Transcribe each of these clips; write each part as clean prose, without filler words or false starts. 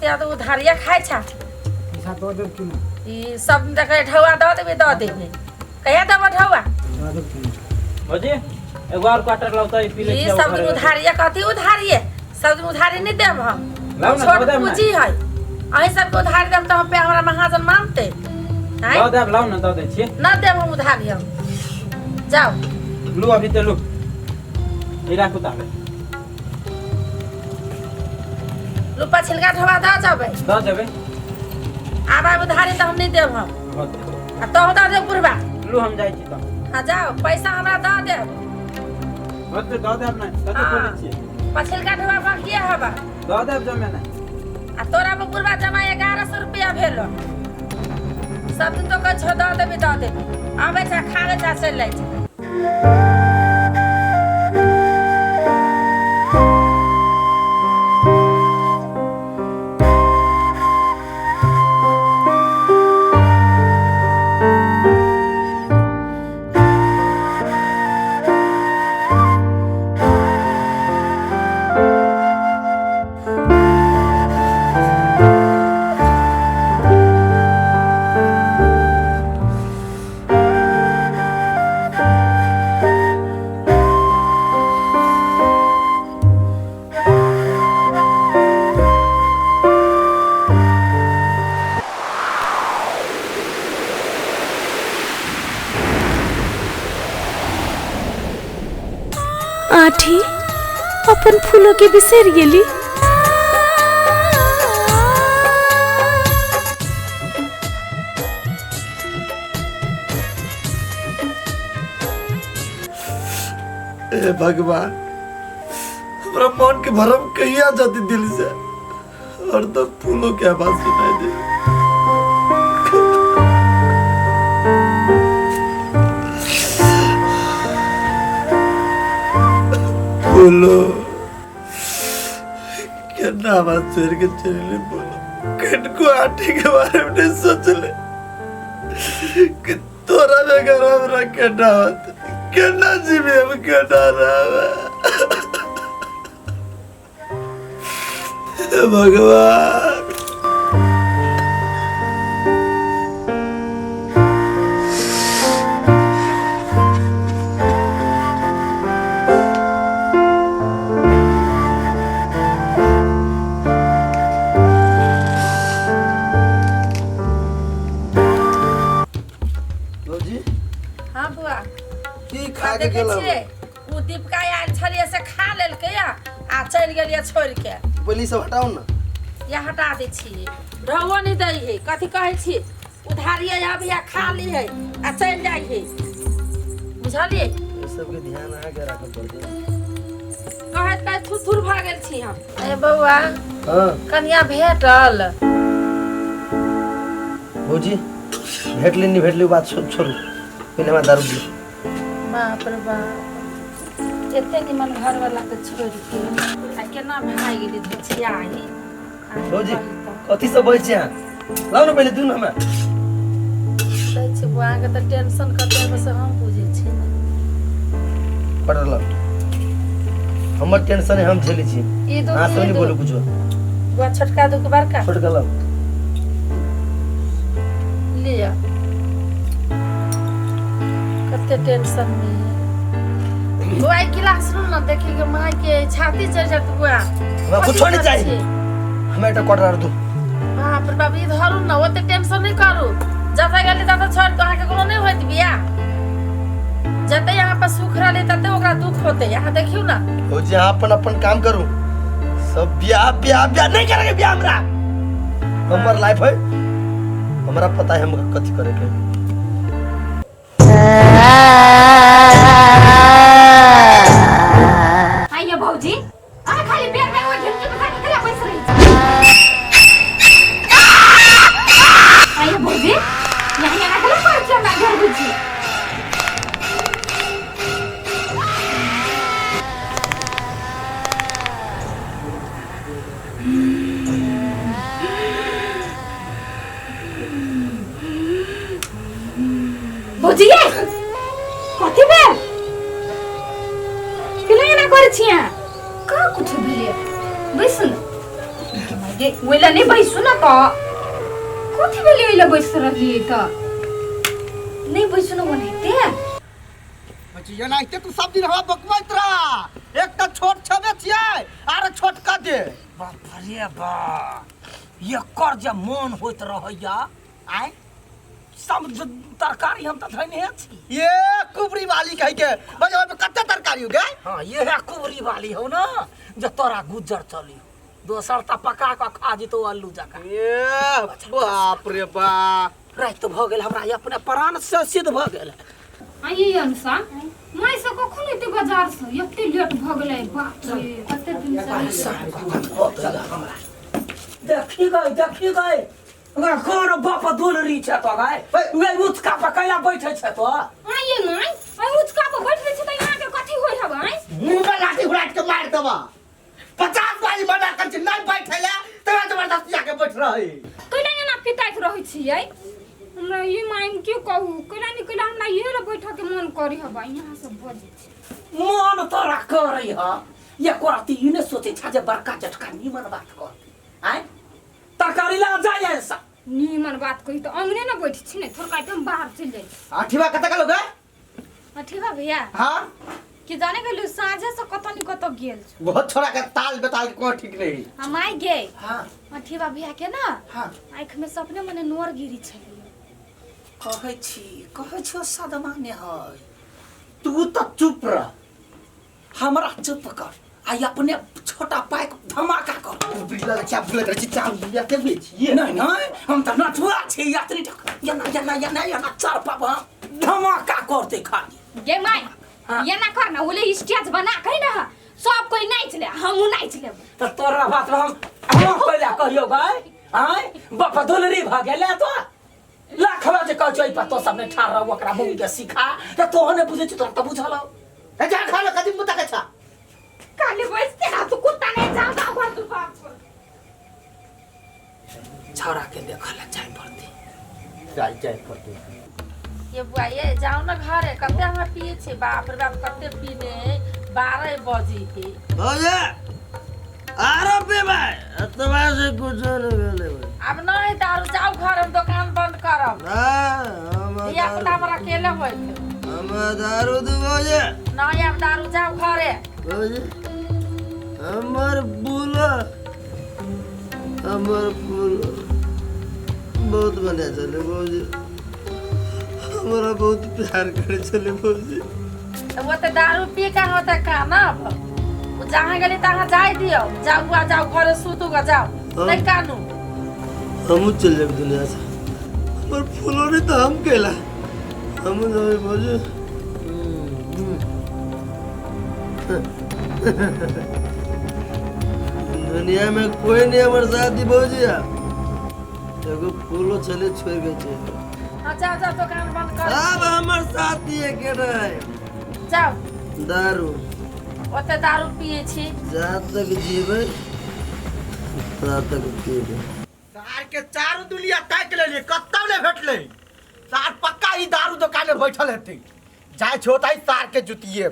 दिया तो उधारिया खाइ छा। पैसा दऽ देब कि नहि? ई सब दिन देखै ढौआ दऽ देबै, दऽ देबै। कहिया देबऽ ढौआ? दऽ देब कि नहि? भौजी एगो और क्वार्टर लाउ तऽ ई पी लै ई छियै। सब दिन उधारिया, कथी उधारिये? सब दिन उधारी नहि देब हम। लाउ ने, छोट दऽ देब ने। पूंजी है, अहीं सबके उधारी देब तऽ हम पे हमरा महाजन मानते? आँय? दऽ देब, लाउ ने, दऽ दै छियै। न देब हम उधारी, हम जाउ। लू, अभी तऽ लू, ई राखू ताबे। लू, पछिलका ढोबा दऽ जेबै। दऽ देबै। आब आब उधारी तऽ हम नहि देब हम। होतै। आ तोहू दऽ देब बुढ़बा। लू, हम जाइ छी तऽ। हाँ, जाओ, पैसा हमरा दऽ देब। होतै, दऽ देब ने, कथी हाँ। बोलै छियै? पछिलका ढोबा बाकिए हबा। दऽ देब जमे ने। आ तोरा पर बुढ़बा जमा 1100 रुपया भेल। सब दिन तो कहै छौ दऽ देबी, दऽ देबी, आबै छै, खा लै छै, चलि जाइ छै। आठी अपन फूलो के बिसरि गेली। हे भगवान, हमरा मन के भरम कहिया जाती दिल से और तब फूलों की आवाज सुनाई दे। फूलो केना आवाज छोड़ के चले? बोलो, कनको आटे के बारे में नहीं सोचले कि तोरा बेगर हमरा केना होत, केना जीबी हम, केना रहबे? हे भगवान। भौजी। हाँ बुआ। की खा के देखै गेल? छियै, ओ दीपका आयल छलियै से खा लेलकै या आ चलि गेलियै छोड़ि के। पहिले ई सब हटाउ ने। या हटा दै छियै, ढौओ नहि दै है। कथी कहै छी, उधारिये अभी आ खा ली है आ चलि जाइ है, बुझलियै? ई सबके ध्यान अहाँके राखऽ पड़तै। कहैत कहैत थुथुर भऽ गेल छी हम। ए बौआ। हाँ। कनिया भेटल? भौजी, भेटली नहि भेटली ओ बात छोड़ू, पहिले हमरा दारू दियौ। बाप रे बाप, एते निमन घर वाला के छोड़ के आ केना भागि गेली धोछियाही? भौजी, कथी सब बजै छी अहाँ? लाउ ने, पहिले दियौ ने हमरा। दै छी बौआ, अहाँके तऽ टेंशन कते होबे से हम बुझै छी ने। पकड़ लाउ, हमर टेंशन है, हम झेलै छी। ई दू अहाँ सब ई नहि दू। बोलू कुछो। बौआ, छोटका दू के बड़का? छोटका लाउ। लिअ। कते टेंशन में है बौआ। ई गिलास लू ने, देखी के माय के छाती चढ़ जात बौआ। हमरा कथी कुछो नहीं करै चाही। छियै? हमरा एकटा क्वार्टर आर दू। बाप रे बाप, ई धरू ने, ओते टेंशन नहीं करू। जतऽ गेली ततऽ छोड़ के अहाँके कोनो नहीं होइत बियाह। जते यहाँ पर सुख रहले तते ओकरा दुख होते, अहाँ देखियौ ने। भौजी, अहाँ अपन अपन काम करू। सब बियाह बियाह बियाह नहीं करेंगे। बियाह हमरा, हमर लाइफ है, हमरा पता है हम कथी करे के है। आइए भौजी, अहाँ खाली बेर बेर ओहि ढेमकी पर खाके कहिया बैस रही छी? आइए भौजी, यहाँ यहाँ कला पर छी हमरा घर बुझी। भौजी ये कथी भेल? केना एना करै छी अहाँ? कहाँ कुछ भेलै, बैसू ने। गे ओइला नहि बैसू ने तऽ कथी भेलै ओइला बैस रहलियै तऽ नहि बैसू ने ओनाहिते। बच्ची एनाहिते तू सब दिन हमरा बकबैत रह। एक तऽ छोट छबे छियै आर छोट कऽ दे। बाप रे बा, एकर जे मन होइत रहैया आय सब तरकारी हम तऽ धैने छी। ये कुबरी वाली कहि के बजे ओहिमे कते तरकारी हो गए? हाँ इहे कुबरी वाली हो ना जे तोरा गुजर चली, दोसर तऽ पका कऽ खा जेतौ अल्लू जकाँ। ये बाप रे बा, राति भऽ गेल हमरा अपने प्राण से सिद्ध भऽ गेल। आइए अनुषा माय से कखन एते बाजार से एते लेट भऽ गेलै? बाप रे कते दिन से हमरा देखी गई देखी गई ओकरा कोन बाप दुलरी छै तो गाय उहे उचका पर कैला बैठे छै तो। आइए माय आई उचका पर बैठे छै त यहाँ के कथी होय हब? आइ मुंह पे लाठी उड़ाट के मार देबा। 50 बारी मना कर छी नहीं बैठे ले तोरा जबरदस्ती आके बैठ रही। कैला एना पिटाइत रहै छियै हमरा? ई माय के कहू कैला नि कैला हमरा इहे ले बैठे के मन करी हब, यहाँ सब बजै छै। मन तोरा करै ह एको राति ई ने सोचै छ जे बड़का जटका नीमन बात कर आय तरकारी ला जाय ऐसा नीमन बात कही त अंगने न बैठ छी ने थोड़का एकदम बाहर चलि जाइ छी। अठीवा कते गेलो गे? अठीवा भैया हां कि जाने गेलु साँझे से कत नि कत गेल छु। बहुत छोड़ा के ताल बेताल के कोनो ठीक नहीं। आ my गे हां अठीवा भैया के ना हां आँख में सपने मने नोर गिरी छलियै। कहै छी सदमा ने है। तू तो चुप रह, हमरा चुप कर आ अपने छोटा पाइक धमाका कर। बिगड़ा क्या बोलत रहे छी चाल दुनिया के बेच ये नहीं नहीं हम त नटुआ छी यात्री एना एना एना एना चार पाप धमाका करते खाली। गे my एना कर ना ओले स्टेज बना कहि ना सब कोई नाच ले हमहु नाच लेब। त तोरा बात हम कइला कहियो भाई आय बाप दुलरी भ गेले तो लाखवा जे कहै छै तो सब ने ठार रह ओकरा मुंह के सिखा त तोह ने बुझै छी तोरा त बुझल हौ। ए जा खा ले कदी मुता के छा काले बैसते ना तू कुत्ता नहीं जा जा घर तू बाप छोड़। छौड़ा के देखल जाय पड़ते जाय जाय पड़ते। ये बुआ ये जाओ ना घरे कते हमरा पिए छे बाप रे बाप कते पीने 12 बजे के भौजी आरो पीबै एतबा से कुछो नहीं भेलै। अब नहीं दारू जाओ घर हम दुकान बंद करब। ना हम धिया पुता हमरा अकेले होय हम दारू दू भौजी। नहीं अब दारू जाओ घरे। भौजी हमर बुला हमर फूल बहुत बढ़िया चले भौजी, हमरा बहुत प्यार करे चले भौजी। वो तो दारू पी के होता काना वो जहाँ गेली तहाँ जाय दियो। जाओ बुआ जाओ घरे सुतू ग जाओ नहीं कानू हमहू चल जाब दुनिया से। हमर फूलो नहीं तो हम केला हमहू जाबे भौजी। दुनिया में कोई नहीं हमर साथ दी भौजी। एगो फूलो चले छोड़ के चल। हां जाओ जाओ दुकान बंद कर सब हमर साथी के रहे। जाओ दारू ओते दारू पिए छी जा तक जीवे ता तक पीबे। सार के चारू दुनिया ताक लेलिए कतौ नै भेटलै। सार पक्का ई दारू दुकान में बैठल हेतै। जाय छोताई सार के जुतिए।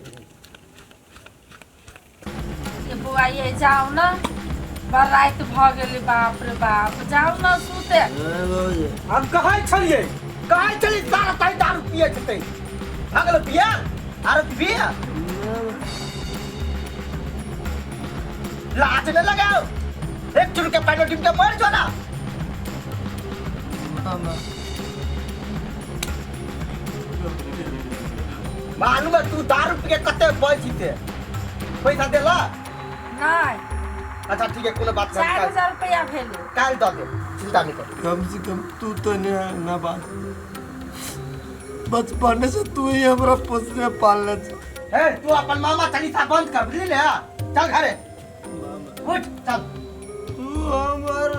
ये बुआ ये जाओ ना बड़ राति भ गेलै बाप रे बाप जाओ ना सुते। हम कहै छलियै सारा ताई दारू पिए छतै भगल पिया आर पिया लाज न लगाओ एक चुर के पहले टीम के मर जो ना। मालूम है तू दारू पी के कते बच जीते पैसा देला नहीं। अच्छा ठीक है कोनो बात नहीं। 4000 रुपया भेलै काल the they चिंता नहीं कर। कम से कम तू तो नहीं ना बात बचपन से तू ही हमरा पोसने पालने छ। ए तू अपन मामा चालीसा बंद कर बुझली ने। चल घरे उठ चल। तू हमर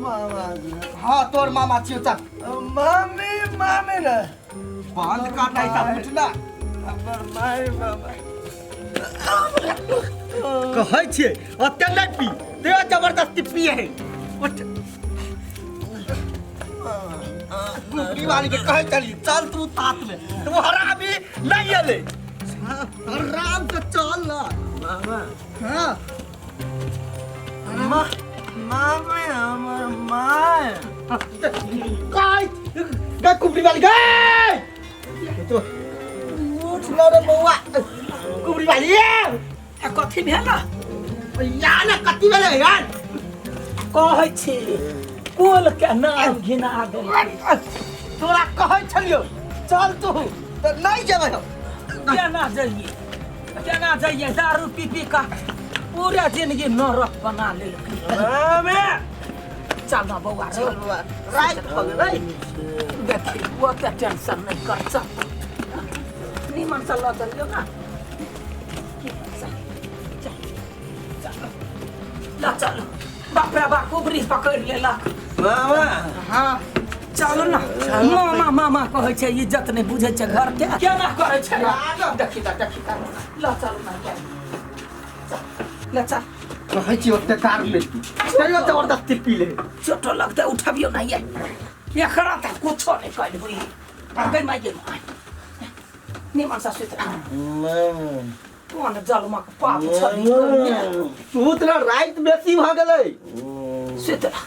मामा जी। हां तोर मामा छियो चल। मामी मामी ना बंद कर नहीं सब उठ ना। हमर माई मामा कहै छियै ओते नहीं पी ते जबरदस्ती पिए है। उठ कुकरी वाली के कहे चली चल तू तात में तू हरामी नहीं अले आराम से चल ना। मामा हां माँ मामी हमर माय काय गा कुबरी वाली गाय तो उठ न रे बौआ कुबरी वाली आ कथी भेल या ना कथी भेलै यार कहै छी कुल के नाम घिना देलकै तोरा कहै छलियौ चल तू तऽ नहि जेबै हम केना जइए केना जइए दारू पी पी का पूरा जिंदगी नरक बना लेलकै मामी चल ना बौआ चल बौआ राति भऽ गेलै देखी ओते टेंशन नहीं कर चल निमन से लऽ चलियौ ना चल चल ल चलू बाप रे बाप कुबरी पकड़ि लेलक मामा हाँ चलू ना मामा मामा कहै छै इज्जत नहि बुझै छै घर के केना करै छै देखी तऽ देखी तऽ ल चलू ना ल चल कहै छी ओते दारू नहि पी तैयो जबरदस्ती पी ले चोटो लगतै उठबियौ ना ये एकरा तऽ कुछो नहि कहलबै गै माय गे माय निमन से सुति रह कोन जलमक पाप छली सुत न राति बेसी भऽ गेलै सुति रह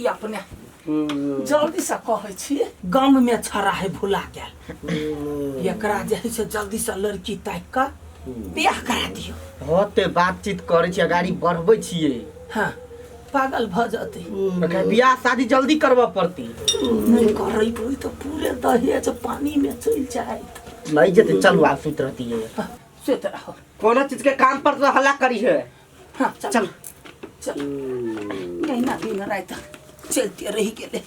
ई अपने जल्दी से कहै छी गम में छड़ा है भुला गेल एकरा जे है से जल्दी से लड़की ताकि कऽ बियाह करा दियौ होते बातचीत करै छियै गाड़ी बढ़बै छियै हाँ पागल भऽ जेतै ओकरा बियाह शादी जल्दी करबऽ पड़तै नहि करैबै तऽ पूरे दहेज पानी में चलि जायत नहि जेतै चलू आब सुति रहतियै सुति रहू कोनो चीज के काम पर तो हल्ला करी है हाँ चल चल चल अहिना दिन राति चलते रहि गेलै